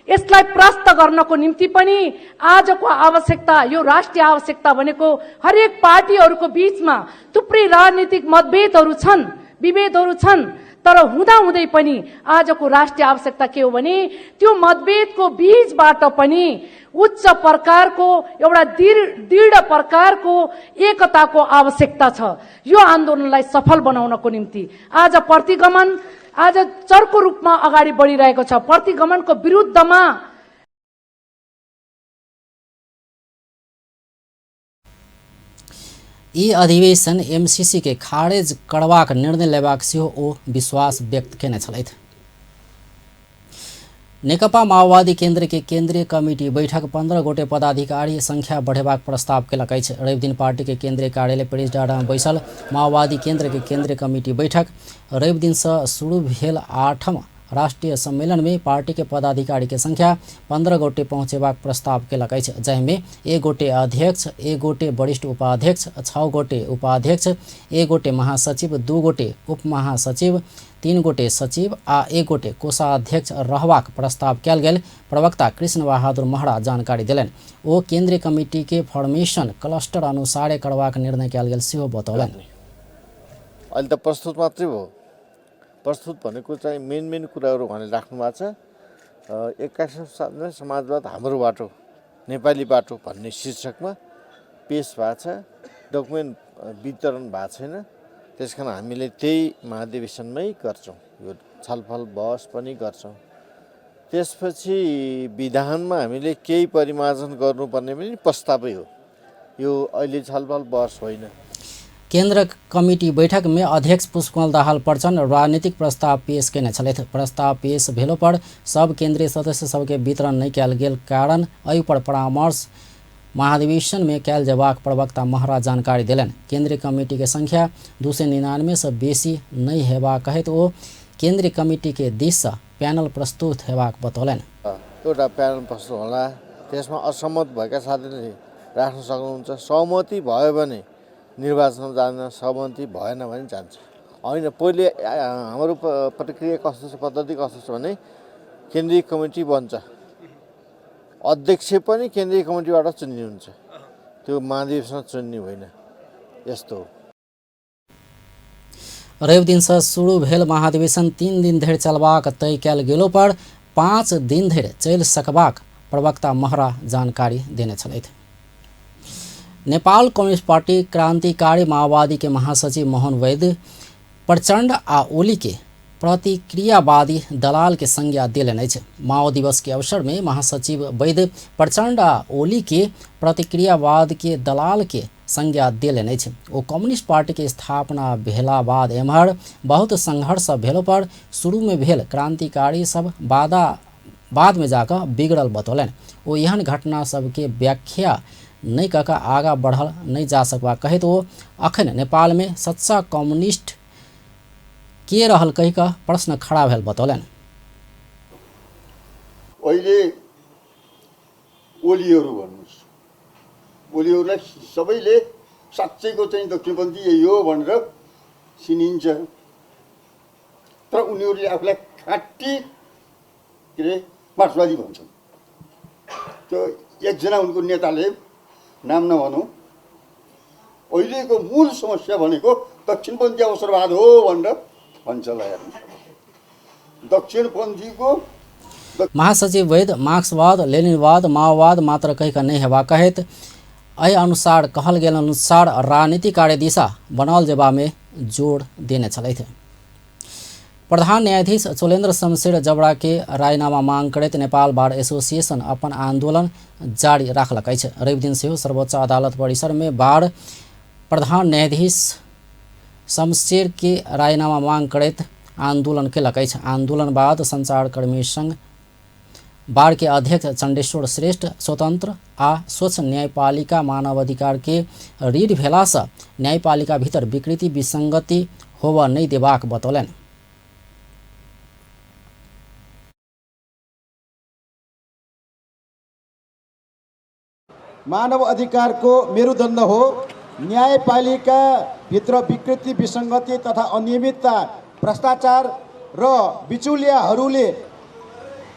यसलाई परास्त गर्नको निम्ति पनि आजको आवश्यकता, यो राष्ट्रिय आवश्यकता भनेको हरेक पार्टीहरूको बीचमा थुप्रै राजनीतिक मतभेदहरू छन्, विभेदहरू छन्, तर हुँदाहुँदै पनि आजको राष्ट्रिय आवश्यकता के हो भने त्यो मतभेदको बीचबाट पनि उच्च प्रकारको एउटा दृढ प्रकारको एकताको आवश्यकता छ। यो आन्दोलनलाई सफल बनाउनको निम्ति आज प्रतिगमन आज चर्को रूपमा अगाडि बढिरहेको छ। प्रतिगमनको विरुद्धमा ई अधिवेशन एमसीसी के खारेज करबाक निर्णय लेबाक सेहो ओ विश्वास व्यक्त केने छलथि। नेकपा माओवादी केंद्र के केंद्रीय कमिटी बैठक 15 गोटे पदाधिकारी संख्या बढ़ेबाक प्रस्ताव केलक अछि। रविदिन पार्टी के केंद्रीय कार्यालय पेरिसडाँडा में बैसल माओवादी केंद्र के केंद्रीय कमिटी बैठक रविदिन से शुरू भेल 8वां राष्ट्रीय सम्मेलन में पार्टी के पदाधिकारी के संख्या 15 गोटे पहुँचेबाक प्रस्ताव केलक अछि, जाहिमे 1 गोटे अध्यक्ष, 1 गोटे वरिष्ठ उपाध्यक्ष, 6 गोटे उपाध्यक्ष, 1 गोटे महासचिव, 2 गोटे उपमहासचिव, 3 गोटे सचिव आ 1 गोटे कोषाध्यक्ष रहबाक प्रस्ताव कयल गेल प्रवक्ता कृष्ण बहादुर महरा जानकारी देलनि। ओ केंद्रीय कमिटी के फॉर्मेशन क्लस्टर अनुसारे करबाक निर्णय कयल गेल सेहो बतौलनि। अहिले त प्रस्तुत मात्रै भयो। प्रस्तुत भनेको चाहिँ मेन मेन कुराहरू उहाँले राख्नु भएको छ। 21औं समाजवाद हाम्रो बाटो, नेपाली बाटो भन्ने शीर्षकमा पेश भएको छ। डकुमेन्ट वितरण भएको छैन, त्यस कारण हामीले त्यही महाधिवेशनमै गर्छौँ, यो छलफल बहस पनि गर्छौँ। त्यसपछि विधानमा हामीले केही परिमार्जन गर्नुपर्ने पनि प्रस्तावै हो, यो अहिले छलफल बहस होइन। केंद्र कमिटी बैठक में अध्यक्ष पुष्पकमल दाहाल प्रचण्ड राजनीतिक प्रस्ताव पेश केने छलथि। प्रस्ताव पेश भेलो पर सब केंद्रीय सदस्य सबके वितरण नहि कयल गेल कारण एहि पर परामर्श महाधिवेशन में कयल जेबाक प्रवक्ता महरा जानकारी देलनि। केंद्रीय कमिटी के संख्या 299 से बेसी नहि हेबाक कहैत ओ केन्द्रीय कमिटी के दिस पैनल प्रस्तुत हेबाक बतौलनि। एउटा प्यानल प्रस्तुत होला, त्यसमा असहमत भएका साथीले राख्न सक्नुहुन्छ। सहमति भयो भने निर्वाचनमा जाँदैन, सहमति भएन भने जान्छ। होइन, पहिले हाम्रो प्रक्रिया कस्तो छ, पद्धति कस्तो छ भने केन्द्रीय कमिटी बन्छ, अध्यक्ष पनि केन्द्रीय कमिटीबाट चुनिने हुन्छ, त्यो महाधिवेशन चुनिने होइन। यस्तो हो। रवि दिन से शुरू भेल महाधिवेशन 3 दिन धरि चलबाक तय कयल गेलो पर 5 दिन धरि चलि सकबाक प्रवक्ता महरा जानकारी देने छलथि। नेपाल कम्युनिस्ट पार्टी क्रांतिकारी माओवादी के महासचिव मोहन वैद्य प्रचंड आ ओली के प्रतिक्रियावादी दलाल के संज्ञा देलनि अछि। माओ दिवस के अवसर में महासचिव वैद्य प्रचंड आ ओली के प्रतिक्रियावाद के दलाल के संज्ञा देलनि अछि। ओ कम्युनिस्ट पार्टी के स्थापना भेला बाद एम्हर बहुत संघर्ष भेलो पर शुरू में भेल क्रांतिकारी सब बाद में जाकर बिगड़ल बतौलनि। ओ एहन घटना सबके व्याख्या नहि कऽ कऽ आगाँ बढ़ल नहि जा सकबा कहैत ओ अखन नेपाल में सच्चा कम्युनिस्ट के रहल कहि कऽ प्रश्न खड़ा भेल बतौलनि। अहिले ओलीहरू भन्नुहोस्, ओलीहरूलाई सबैले साँच्चैको चाहिँ दक्षिणपन्थी यही हो भनेर चिनिन्छ, तर उनीहरूले आफूलाई खाँटी के अरे मार्क्सवादी भन्छन्। त्यो एकजना उनको नेताले, नाम नभनौँ, अहिलेको मूल समस्या भनेको दक्षिणपन्थी अवसरवाद हो भनेर भन्छ। ल हेर्नुहोस्, दक्षिणपन्थीको महासचिव वैद्य मार्क्सवाद, लेनिनवाद, माओवाद मात्र कहि कऽ नहि हेबाक कहैत एहि अनुसार कहल गेल अनुसार राजनीतिक कार्यदिशा बनाओल जेबा में जोर देने छलथि। प्रधान न्यायाधीश चोलेन्द्र शमशेर जबरा के राजीनामा मांग करैत नेपाल बार एसोसिएशन अपन आंदोलन जारी राखलक अछि। रवि दिन सेहो सर्वोच्च अदालत परिसर में बार प्रधान न्यायाधीश शमशेर के राजीनामा मांग करैत आंदोलन केलक अछि। आंदोलन बाद संचारकर्मी संघ बार के अध्यक्ष चंडेश्वर श्रेष्ठ स्वतंत्र आ स्वच्छ न्यायपालिका मानवाधिकार के रीढ़ भेलासँ न्यायपालिका भीतर विकृति विसंगति होबऽ नहि देबाक बतौलनि। मानव अधिकारको मेरुदण्ड हो। न्यायपालिका भित्र विकृति विसंगति तथा अनियमितता, भ्रष्टाचार र बिचौलियाहरूले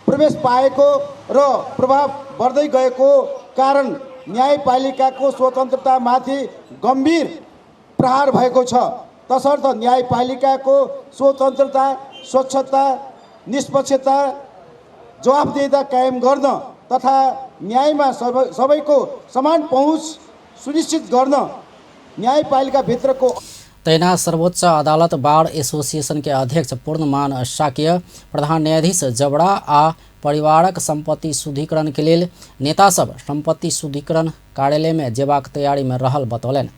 प्रवेश पाएको र प्रभाव बढ्दै गएको कारण न्यायपालिकाको स्वतन्त्रतामाथि गम्भीर प्रहार भएको छ। तसर्थ न्यायपालिकाको स्वतन्त्रता, स्वच्छता, निष्पक्षता, जवाफदेहिता कायम गर्न तथा न्यायमा सबैको समान पहुँच सुनिश्चित गर्न न्यायपालिका भित्रको तैना सर्वोच्च अदालत बार एसोसिएशन के अध्यक्ष पूर्णमान शाक्य प्रधान न्यायाधीश जबरा आ परिवारक संपत्ति शुद्धिकरण के लेल नेता सब संपत्ति शुद्धिकरण कार्यालय में जेबाक तैयारी में रहल बतौलनि।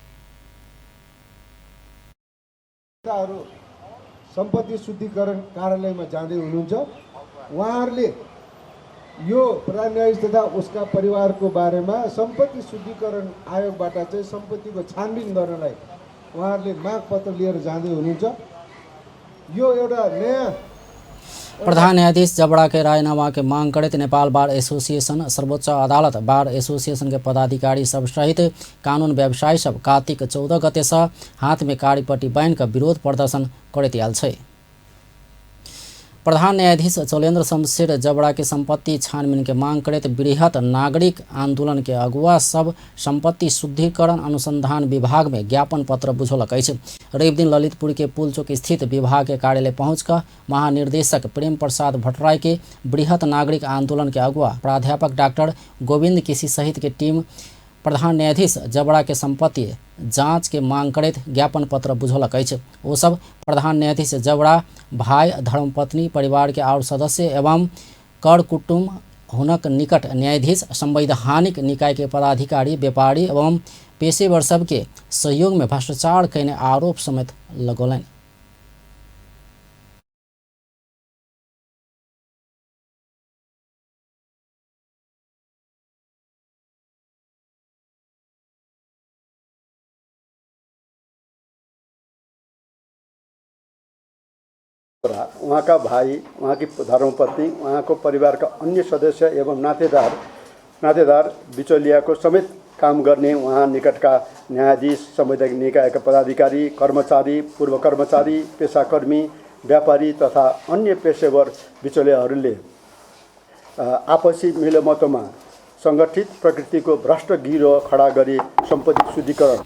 सम्पत्ति शुद्धिकरण कार्यालयमा जाँदै हुनुहुन्छ, उहाँहरूले यो प्रधान न्यायाधीश तथा उसका परिवारको बारेमा सम्पत्ति शुद्धिकरण आयोगबाट चाहिँ सम्पत्तिको छानबिन गर्नलाई उहाँहरूले मागपत्र लिएर जाँदै हुनुहुन्छ। यो एउटा नयाँ प्रधान न्यायाधीश जबरा के राजीनामा के मांग करैत नेपाल बार एसोसिएशन सर्वोच्च अदालत बार एसोसिएशन के पदाधिकारी सब सहित कानून व्यवसायी सब कार्तिक 14 गते से हाथ में कारीपट्टी बान्हि कऽ विरोध प्रदर्शन करैत आयल छै। प्रधान न्यायाधीश चौलेन्द्र शमशेर जबरा के संपत्ति छानबीन के मांग करैत बृहत नागरिक आंदोलन के अगुआ सब संपत्ति शुद्धिकरण अनुसंधान विभाग में ज्ञापन पत्र बुझौलक अछि। रवि दिन ललितपुर के पुलचौक स्थित विभाग के कार्यालय पहुंचकर महानिर्देशक प्रेम प्रसाद भट्टराई के बृहत नागरिक आंदोलन के अगुआ प्राध्यापक डॉक्टर गोविंद केसी सहित के टीम प्रधान न्यायाधीश जबरा के संपत्ति जांच के मांग करैत ज्ञापन पत्र बुझौलक अछि। ओ सब प्रधान न्यायाधीश जबरा भाई, धर्मपत्नी, परिवार के और सदस्य एवं कर कुटुम्ब, हुनक निकट न्यायाधीश, संवैधानिक निकाय के पदाधिकारी, व्यापारी एवं पेशेवर सबके सहयोग में भ्रष्टाचार कयने आरोप समेत लगौलनि। उहाँका भाइ, उहाँकी धर्मपत्नी, उहाँको परिवारका अन्य सदस्य एवं नातेदार बिचौलियाको समेत काम गर्ने उहाँ निकटका न्यायाधीश, संवैधानिक निकायका पदाधिकारी, कर्मचारी, पूर्व कर्मचारी, पेसाकर्मी, व्यापारी तथा अन्य पेशेवर बिचौलियाहरूले आपसी मिलोमतोमा संगठित प्रकृतिको भ्रष्ट गिरोह खडा गरी सम्पत्ति शुद्धिकरण।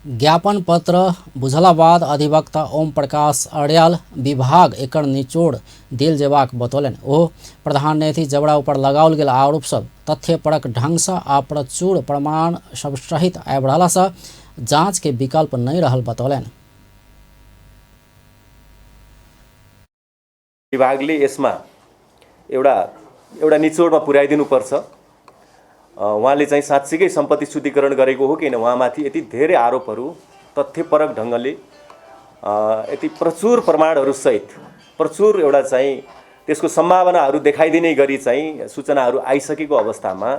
ज्ञापन पत्र बुझला बाद अधिवक्ता ओम प्रकाश अर्याल विभाग एकर निचोड़ देल जेबाक बतौलनि। ओ प्रधान न्यायाधीश जबड़ा ऊपर लगाओल गेल आरोप सब तथ्यपरक ढंग से आ प्रचुर प्रमाण सब सहित आबि रहला से जांच के विकल्प नहीं रहल बतौलनि। विभागले यसमा एउटा एउटा निचोडमा पुर्याइदिनुपर्छ। उहाँले चाहिँ साँच्चीकै सम्पत्ति शुद्धिकरण गरेको हो किन उहाँमाथि यति धेरै आरोपहरू तथ्यपरक ढङ्गले यति प्रचुर प्रमाणहरूसहित प्रचुर एउटा चाहिँ त्यसको सम्भावनाहरू देखाइदिने गरी चाहिँ सूचनाहरू आइसकेको अवस्थामा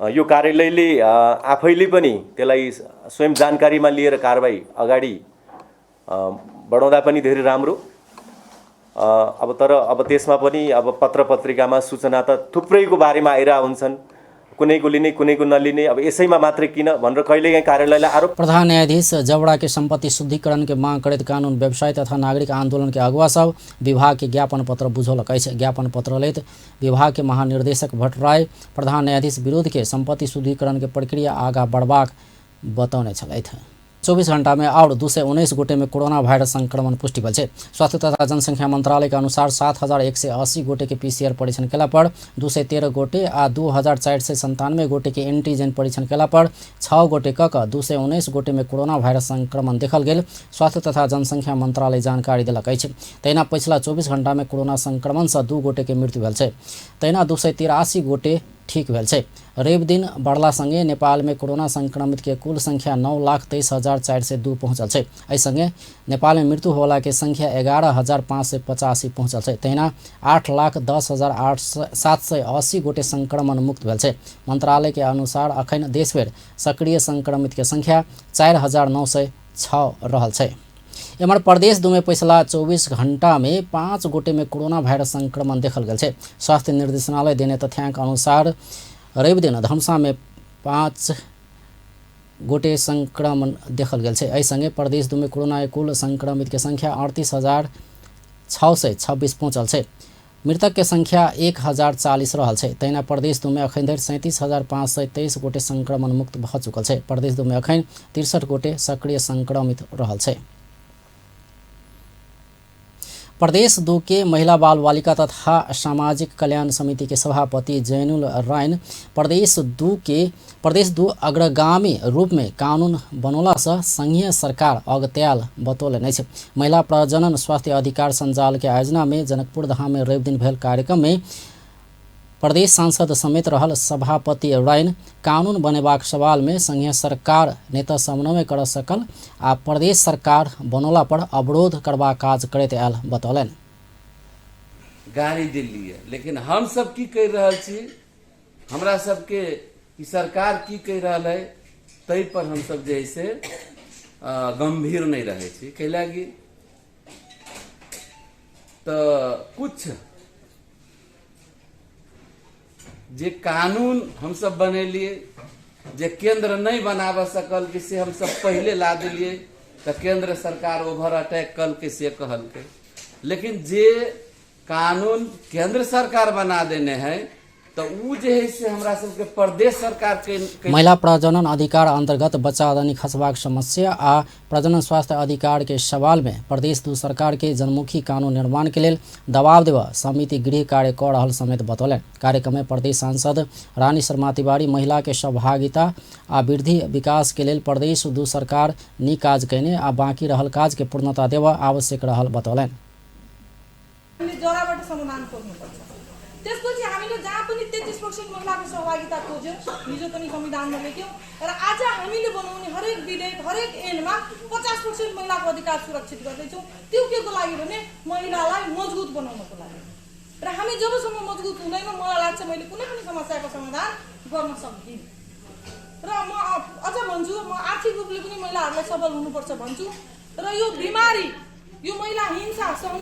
यो कार्यालयले आफैले पनि त्यसलाई स्वयं जानकारीमा लिएर कारबाही अगाडि बढाउँदा पनि धेरै राम्रो। अब तर अब त्यसमा पनि अब पत्र पत्रिकामा सूचना त थुप्रैको बारेमा आइरहेको हुन्छन्, कुनैको लिने कुनैको नलिने, अब यसैमा मात्रै किन भनेर कहिलेकाहीँ कार्यालयलाई आरोप। प्रधान न्यायाधीश जबड़ा के संपत्ति शुद्धिकरण के मांग करैत कानून व्यवसाय तथा नागरिक आंदोलन के अगुवा सब विभाग के ज्ञापन पत्र बुझौलक अछि। ज्ञापन पत्र लैत विभाग के महानिर्देशक भट्टराई प्रधान न्यायाधीश विरुद्ध के संपत्ति शुद्धिकरण के प्रक्रिया आगा बढ़बाक बतौने छलथि। 24 घंटा में और 219 गोटे में कोरोना वायरस संक्रमण पुष्टि भेल छै। स्वास्थ्य तथा जनसंख्या मंत्रालय के अनुसार 7,180 गोटे के पीसीआर परीक्षण केला पर 213 गोटे आ 2,497 गोटे के एंटीजन परीक्षण केला पर 6 गोटे क 219 गोटे में कोरोना वायरस संक्रमण देखल गेल स्वास्थ्य तथा जनसंख्या मंत्रालय जानकारी देलक अछि। तहिना पछिला 24 घंटा में कोरोना संक्रमण से 2 गोटे के मृत्यु भेल छै। तहिना 283 गोटे ठीक भेल छै। रवि दिन बढ़ला संगे नेपाल में कोरोना संक्रमित के कुल संख्या 9,23,402 पहुंचल छै। एहि संगे नेपाल में मृत्यु होला के संख्या 11,585 पहुंचल छै। तहिना 8,10,780 गोटे संक्रमण मुक्त भेल छै। मंत्रालय के अनुसार अखन देशभरि सक्रिय संक्रमित के संख्या 4,906 रहल छै। एम्हर प्रदेश 2 में पिछला 24 घंटा में 5 गोटे में कोरोना वायरस संक्रमण देखल गेल छै। स्वास्थ्य निर्देशनालय देने तथ्यांक अनुसार रवि दिन धमसा में 5 गोटे संक्रमण देखल गेल छै। एहि संगे प्रदेश 2 में कोरोना के कुल संक्रमित के संख्या 38,626 पहुंचल छै। मृतक के संख्या 1,040 रहल छै। तहिना प्रदेश 2 में अखन धरि 37,523 गोटे संक्रमण मुक्त भऽ चुकल छै। प्रदेश 2 में अखन 63 गोटे सक्रिय संक्रमित रहल छै। प्रदेश 2 के महिला बाल बालिका तथा सामाजिक कल्याण समिति के सभापति जैनुल राइन प्रदेश 2 अग्रगामी रूप में कानून बनौला से संघीय सरकार अगत्याल बतौलनि अछि। महिला प्रजनन स्वास्थ्य अधिकार संजाल के आयोजना में जनकपुर धाम में रवि दिन भेल कार्यक्रम में प्रदेश सांसद समेत रहल सभापति राइन कानून बनेबाक सवाल में संघीय सरकार नेता समन्वय कर सकल आ प्रदेश सरकार बनौला पर अवरोध करबाक काज करैत आयल बतौलनि। गाड़ी दिल्ली, लेकिन हम सब की कहि रहल छी, हमरा सबके ई सरकार की कहि रहल है ताहि पर हम सब जे है से गंभीर नहीं रहे छी। कैलाकि तो कुछ जे कानून हम सब बनेलिए जे केंद्र नहीं बनाब सकल कि से हम सब पहले ला दिलिए तो केंद्र सरकार ओवर अटैक कल के से कहलकै, लेकिन जे कानून केंद्र सरकार बना देने है तो उ जे है से हमरा सबके प्रदेश सरकार के महिला प्रजनन अधिकार अंतर्गत बच्चादानी खसबाक समस्या आ प्रजनन स्वास्थ्य अधिकार के सवाल में प्रदेश 2 सरकार के जनमुखी कानून निर्माण के लेल दबाव देवा समिति गृह कार्य क रहल समेत बतौलनि। कार्यक्रम में प्रदेश सांसद रानी शर्मा तिवारी महिला के सहभागिता आ वृद्धि विकास के लेल प्रदेश 2 सरकार नीक काज कयने आ बाकी रहल काज के पूर्णता देवा आवश्यक रहल बतौलनि। त्यसपछि हामीले जहाँ पनि 33% महिलाको सहभागिता खोज्यौँ, हिजो पनि संविधानमा लेख्यौँ र आज हामीले बनाउने हरेक विधेयक हरेक ऐनमा 50% महिलाको अधिकार सुरक्षित गर्दैछौँ। त्यो के को लागि भने महिलालाई मजबुत बनाउनको लागि। र हामी जबसम्म मजबुत हुँदैनौँ मलाई लाग्छ मैले कुनै पनि समस्याको समाधान गर्न सक्दिनँ। र म अझ भन्छु, म आर्थिक रूपले पनि महिलाहरूलाई सबल हुनुपर्छ भन्छु। र यो बिमारी, यो महिला हिंसा।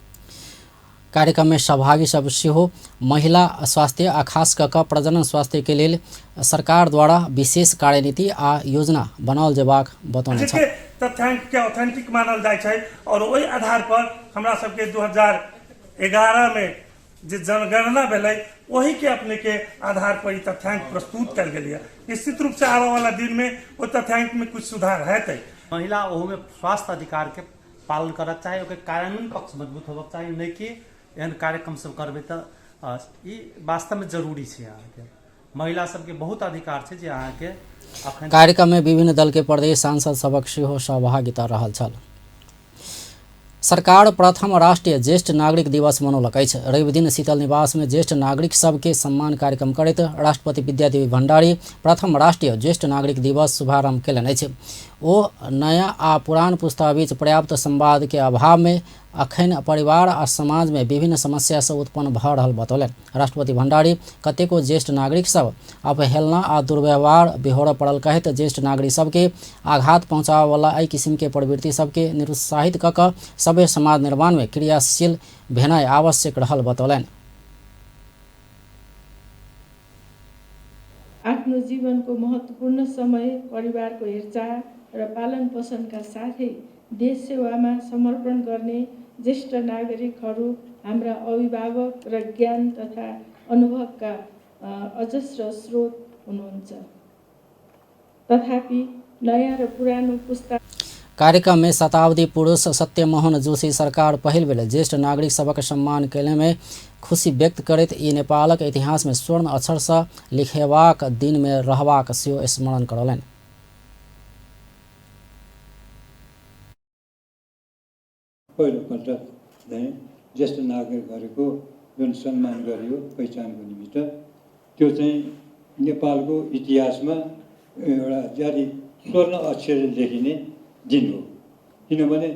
कार्यक्रम में सहभागी सब सेहो महिला स्वास्थ्य आ खास कऽ कऽ प्रजनन स्वास्थ्य के लेल सरकार द्वारा विशेष कार्यनीति आ योजना बनाओल जेबाक बतौने छल। तथ्यांक के ऑथेंटिक मानल जाइ छै और ओहि आधार पर हमरा सबके 2011 में जे जनगणना भेलै ओहि के अपने के आधार पर ई तथ्यांक प्रस्तुत कयल गेल। निश्चित रूप से आबऽ वाला दिन में ओ तथ्यांक में कुछ सुधार हेतै। महिला ओहूमे स्वास्थ्य अधिकार के पालन करक चाही, ओकर कानून पक्ष मजबूत होबक चाही, नहि कि एहन कार्यक्रम सब करबै तऽ ई वास्तवमे जरूरी छै। अहाँके महिला सबके बहुत अधिकार छै जे अहाँके अखन। कार्यक्रम में विभिन्न दल के प्रदेश सांसद सबक सेहो सहभागिता रहल छल। सरकार प्रथम राष्ट्रीय ज्येष्ठ नागरिक दिवस मनौलक अछि। रवि दिन शीतल निवास में ज्येष्ठ नागरिक सबके सम्मान कार्यक्रम करैत राष्ट्रपति विद्यादेवी भण्डारी प्रथम राष्ट्रीय ज्येष्ठ नागरिक दिवस शुभारंभ कयलनि अछि। ओ नया आ पुरान पुस्ता बीच पर्याप्त संवाद के अभाव में अखन परिवार आ समाज में विभिन्न समस्या सब उत्पन्न भऽ रहल बतौलनि। राष्ट्रपति भण्डारी कतेको ज्येष्ठ नागरिक सब अवहेलना आ दुर्व्यवहार बिहोरऽ पड़ल कहैत ज्येष्ठ नागरिक सबके आघात पहुँचाबऽवला एहि किसिम के प्रवृत्ति सबके निरुत्साहित कऽ कऽ सभ्य समाज निर्माण में क्रियाशील भेनाइ आवश्यक रहल बतौलनि। आफ्नो जीवनको महत्त्वपूर्ण समय परिवारको हेरचाह र पालन पोषणका साथै देश सेवामा समर्पण गर्ने ज्येष्ठ नागरिकहरू हाम्रा अभिभावक र ज्ञान तथा अनुभवका अजस्र स्रोत हुनुहुन्छ। तथापि नयाँ र पुरानो पुस्ता। कार्यक्रम में शताब्दी पुरुष सत्यमोहन जोशी सरकार पहिल बेर ज्येष्ठ नागरिक सबक सम्मान कयने में खुशी व्यक्त करैत ई नेपालक इतिहास में स्वर्ण अक्षर सँ लिखेबाक दिन में रहबाक सेहो स्मरण करौलनि। पहिलोपल्ट चाहिँ ज्येष्ठ नागरिकहरूको जुन सम्मान गरियो पहिचानको निमित्त, त्यो चाहिँ नेपालको इतिहासमा एउटा जारी स्वर्ण अक्षरले लेखिने दिन हो। किनभने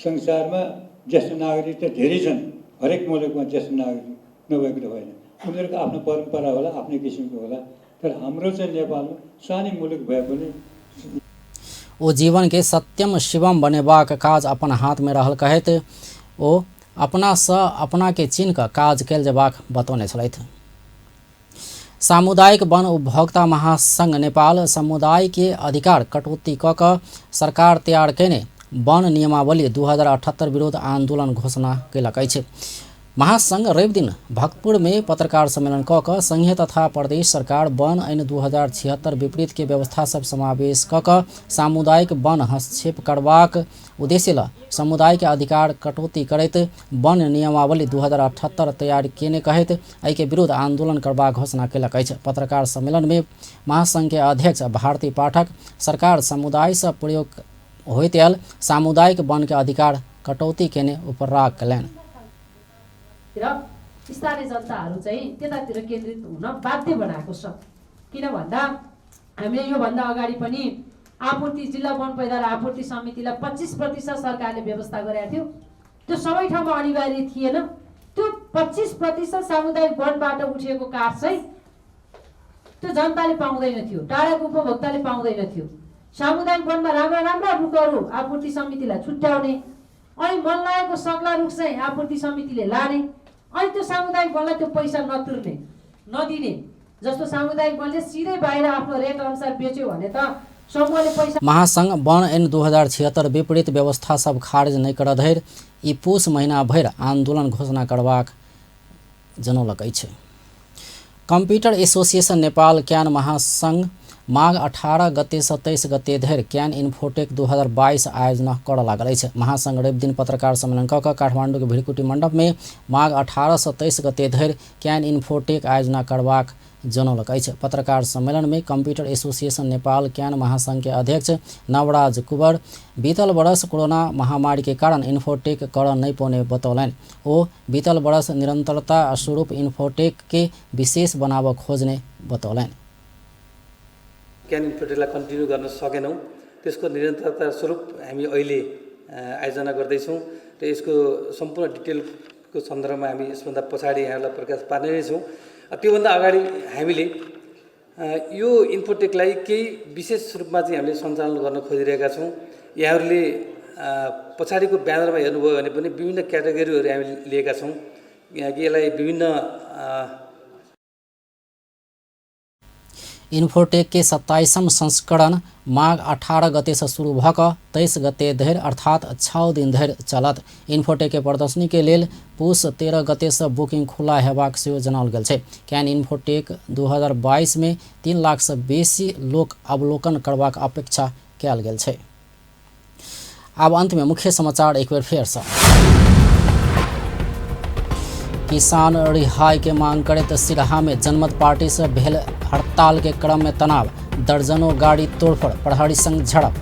संसारमा ज्येष्ठ नागरिक त धेरै छन्, हरेक मुलुकमा ज्येष्ठ नागरिक नभएको त होइन, उनीहरूको आफ्नो परम्परा होला, आफ्नै किसिमको होला, तर हाम्रो चाहिँ नेपालमा सानै मुलुक भए पनि ओ जीवन के सत्यम शिवम बनेबाक काज अपन हाथ में रहल कहैत ओ अपना सँ अपना के चिन्ह कऽ काज कयल जेबाक बतौने छलथि। सामुदायिक वन उपभोक्ता महासंघ नेपाल समुदाय के अधिकार कटौती कऽ कऽ सरकार तैयार कयने वन नियमावली 2078 विरोध आंदोलन घोषणा कयलक अछि। महासंघ रवि दिन भक्तपुर में पत्रकार सम्मेलन कऽ कऽ संघीय तथा प्रदेश सरकार वन ऐन 2076 विपरीत के व्यवस्था सब समावेश कऽ कऽ सामुदायिक वन हस्तक्षेप करबाक उद्देश्य ल समुदाय के अधिकार कटौती करैत वन नियमावली 2078 तैयार केने कहैत एहि के विरुद्ध आंदोलन करबाक घोषणा कयलक अछि। पत्रकार सम्मेलन में महासंघ के अध्यक्ष भारती पाठक सरकार समुदाय सँ प्रयोग होइत आयल सामुदायिक वन के अधिकार कटौती केने उपराग कयलनि। स्थानीय जनताहरू चाहिँ त्यतातिर केन्द्रित हुन बाध्य बनाएको छ। किन भन्दा हामीले योभन्दा अगाडि पनि आपूर्ति जिल्ला वन पैदावार आपूर्ति समितिलाई 25% सरकारले व्यवस्था गरेको थियो, त्यो सबै ठाउँमा अनिवार्य थिएन। त्यो 25% सामुदायिक वनबाट उठेको काठ चाहिँ त्यो जनताले पाउँदैन थियो, टाढाको उपभोक्ताले पाउँदैन थियो। सामुदायिक वनमा राम्रा राम्रा रुखहरू आपूर्ति समितिलाई छुट्याउने अनि मन लागेको सग्ला रुख चाहिँ आपूर्ति समितिले लाने अनि त्यो सामुदायिक वनलाई त्यो पैसा नतिर्ने नदिने। जस्तो सामुदायिक वनले सिधै बाहिर आफ्नो रेट अनुसार बेच्यो भने त समूहले पैसा। महासंघ वन ऐन 2076 विपरीत व्यवस्था सब खारिज नहि करऽ धरि ई पुस महीना भरि आंदोलन घोषणा करबाक जनौलक अछि। कम्प्यूटर एसोसिएशन नेपाल can महासंघ माघ 18 गते सँ 23 गते धरि can infotech 2022 आयोजना करऽ लागल अछि। महासंघ रवि दिन पत्रकार सम्मेलन कऽ कऽ काठमांडू के भृकुटी मंडप में माघ 18 सँ 23 गते धरि can infotech आयोजना करबाक जनौलक अछि। पत्रकार सम्मेलन में कम्प्यूटर एसोसिएशन नेपाल can महासंघ के अध्यक्ष नवराज कुंवर बीतल वर्ष कोरोना महामारी के कारण इन्फोटेक करऽ नहि पौने बतौलनि। ओ बीतल वर्ष निरंतरता स्वरूप इन्फोटेक के विशेष बनाबऽ खोजने बतौलनि। Can इन्फोटेकलाई कन्टिन्यू गर्न सकेनौँ, त्यसको निरन्तरता स्वरूप हामी अहिले आयोजना गर्दैछौँ र यसको सम्पूर्ण डिटेलको सन्दर्भमा हामी यसभन्दा पछाडि यहाँहरूलाई प्रकाश पार्ने नै छौँ। त्योभन्दा अगाडि हामीले यो इन्फोटेकलाई केही विशेष रूपमा चाहिँ हामीले सञ्चालन गर्न खोजिरहेका छौँ। यहाँहरूले पछाडिको ब्यानरमा हेर्नुभयो भने पनि विभिन्न क्याटेगोरीहरू हामी लिएका छौँ कि यसलाई विभिन्न। इन्फोटेक के 27म संस्करण माघ 18 गते से शुरू भ क 23 गते धरि अर्थात 6 दिन धरि चलत। इन्फोटेक के प्रदर्शनी के लेल पुस 13 गते से बुकिंग खुला हेबाक सेहो जनाओल गेल छै। Can infotech 2022 में 3 लाख से बेसी लोक अवलोकन करबाक अपेक्षा कयल गेल छै। आब अंत में मुख्य समाचार एक बेर फेर से। किसान रिहाई के मांग करैत सिरहा में जनमत पार्टी से भेल हड़ताल के क्रम में तनाव, दर्जनों गाड़ी तोड़फोड़, प्रहरी संग झड़प।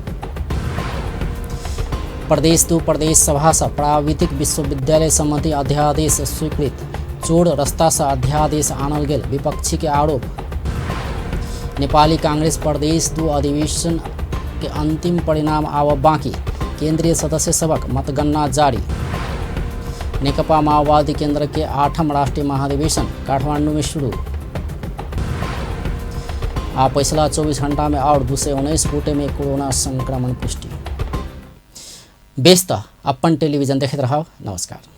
प्रदेश 2 प्रदेश सभा से प्राविधिक विश्वविद्यालय संबंधी अध्यादेश स्वीकृत, चोर रास्ता से अध्यादेश आनल गेल, विपक्षी के आरोप। नेपाली कांग्रेस प्रदेश 2 अधिवेशन के अंतिम परिणाम आब बाकी, केंद्रीय सदस्य सबक मतगणना जारी। नेकपा माओवादी केंद्र के 8म राष्ट्रीय महाधिवेशन काठमांडू में शुरू। आ पिछला 24 घंटा में और 219 गोटे में कोरोना संक्रमण पुष्टि। बेस त अपन टेलीविजन देखैत रहब। नमस्कार।